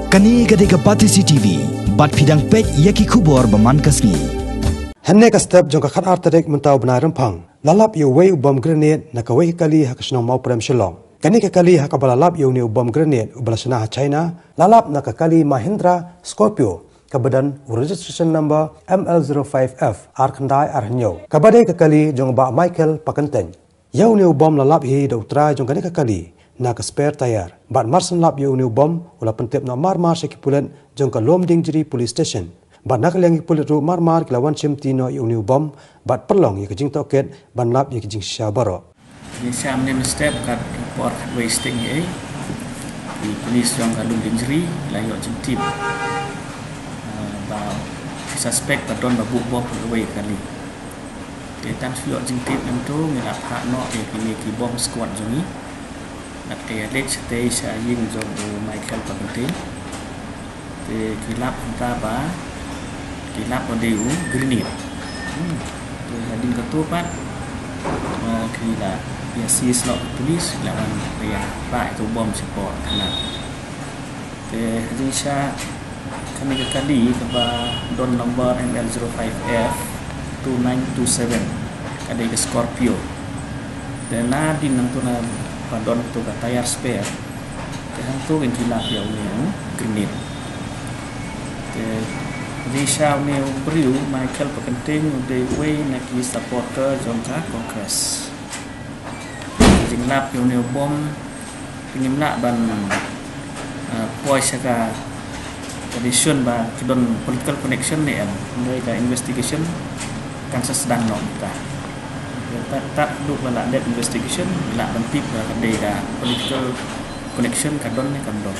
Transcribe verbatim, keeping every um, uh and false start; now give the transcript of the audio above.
Kane ka dei ka Batesi T V, bad phi dang peit ïa ki khubor ba man ka sngi. Hynne ka step jong ka khatar tarik mynta u bnai Rymphang, la lap ïa uwei u bom grenade na kawei ka kali ha ka shnong Mawprem Shillong. Kane ka kali ha kaba la lap ïa une u bom grenade uba la shna ha China, la lap na ka kali Mahindra Scorpio, kaba don u registration number M L zero five F ar khyndai ar hynñiew, kaba dei ka kali jong u Bah Michael Pakyntein. Ïa une u bom la lap hi da u trai jong kane ka kali na ka spare tyre. Bad mar shen lap ïa une u bom, u la pyntip noh marmar sha ki pulit jong ka Lumdiengjri Police Station. Bad na ka liang ki pulit ruh marmar ki la wan shimti noh ïa une u bom, bad pynlong ïa ka jingtohkit ban lap ïa ki jingshisha baroh. Jingshisha mynne mynstep kat por khatwei shiteng hi ei, ki pulit jong ka Lumdiengjri la ïoh jingtip, ah, ba ki suspect ba don ba buh bom ha kawei ka kali. Te tang shu ïoh jingtip hangto ngi la phah noh ïa kine ki bomb squad jong ngi. Bad ki ïa leit shatei sha ïing jong u Michael Pakyntein. Te ki lap hangta ba ki lap ba dei u grenade. Hmm. Te hadien kato pat, ah, ki la ïa seize noh ki pulit, la wan ïa pah ïa u bom shapoh kane. Te jingshisha kane ka kali kaba don number M L zero five F two nine two seven, ka dei ka Scorpio. Te nadien nangto na ba don to ka tyre spare, te hangto kin ki lap ïa une u grenade. Te jingshisha une u briew Michael Pakyntein u dei uwei na ki supporter jong ka Congress. Jinglap ïa une u bom, te ngim lah ban, ah, poi sha ka, ka decision ba ki don political connection ne em. Hynrei ka investigation kan sa sdang noh mynta. Ïa, tad, tad haduh ba la dep investigation, lah ban tip ba ka dei ka political connection ka don ne kam don.